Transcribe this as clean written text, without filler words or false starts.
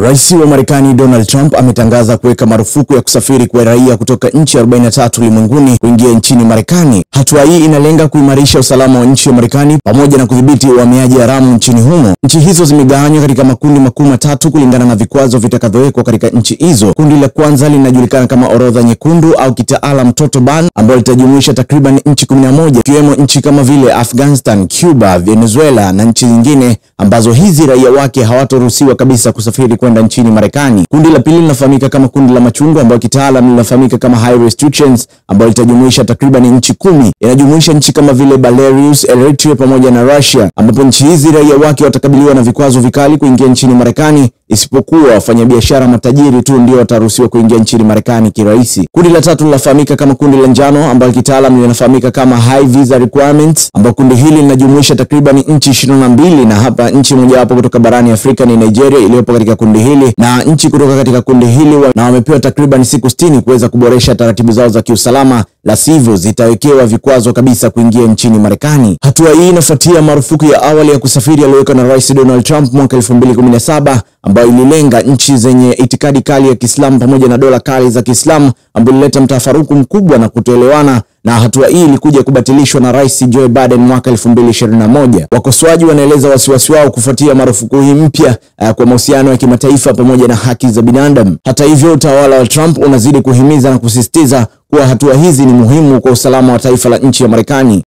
Rais wa Marekani Donald Trump ametangaza kuweka marufuku ya kusafiri kwa raia kutoka nchi 43 ulimwenguni kuingia nchini Marekani. Hatua hii inalenga kuimarisha usalama wa nchi ya Marekani pamoja na kudhibiti uhamiaji haramu nchini humo. Nchi hizo zimegawanywa katika makundi makuu matatu kulingana na vikwazo vitakavyowekwa katika nchi hizo. Kundi la kwanza linajulikana kama orodha nyekundu au kitaalam total ban, ambalo litajumuisha takriban nchi 11 ikiwemo nchi kama vile Afghanistan, Cuba, Venezuela na nchi nyingine ambazo hizi raia wake hawatoruhusiwa kabisa kusafiri kwenda nchini Marekani. Kundi la pili linafahamika kama kundi la machungwa, ambalo kitaalam linafahamika kama high restrictions, ambalo litajumuisha takriban nchi 10. Inajumuisha nchi kama vile Belarus, Eritrea pamoja na Russia, ambapo nchi hizi raia wake watakabiliwa na vikwazo vikali kuingia nchini Marekani, isipokuwa wafanyabiashara matajiri tu ndio wataruhusiwa kuingia nchini Marekani kirahisi. Kundi la tatu linafahamika kama kundi la njano, ambalo kitaalam linafahamika kama high visa requirements, ambapo kundi hili linajumuisha takriban nchi 22, na hapa nchi mojawapo kutoka barani Afrika ni Nigeria iliyopo katika kundi hili, na nchi kutoka katika kundi hili na wamepewa takriban siku 60 kuweza kuboresha taratibu zao za kiusalama, la sivyo zitawekewa vikwazo kabisa kuingia nchini Marekani. Hatua hii inafuatia marufuku ya awali ya kusafiri aliyoweka na Rais Donald Trump mwaka 2017, ambayo ililenga nchi zenye itikadi kali ya Kiislamu pamoja na dola kali za Kiislamu, ambayo ilileta mtafaruku mkubwa na kutoelewana, na hatua hii ilikuja kubatilishwa na Rais Joe Biden mwaka 2021. Wakosoaji wanaeleza wasiwasi wao kufuatia marufuku hii mpya kwa mahusiano ya kimataifa pamoja na haki za binadamu. Hata hivyo, utawala wa Trump unazidi kuhimiza na kusisitiza kuwa hatua hizi ni muhimu kwa usalama wa taifa la nchi ya Marekani.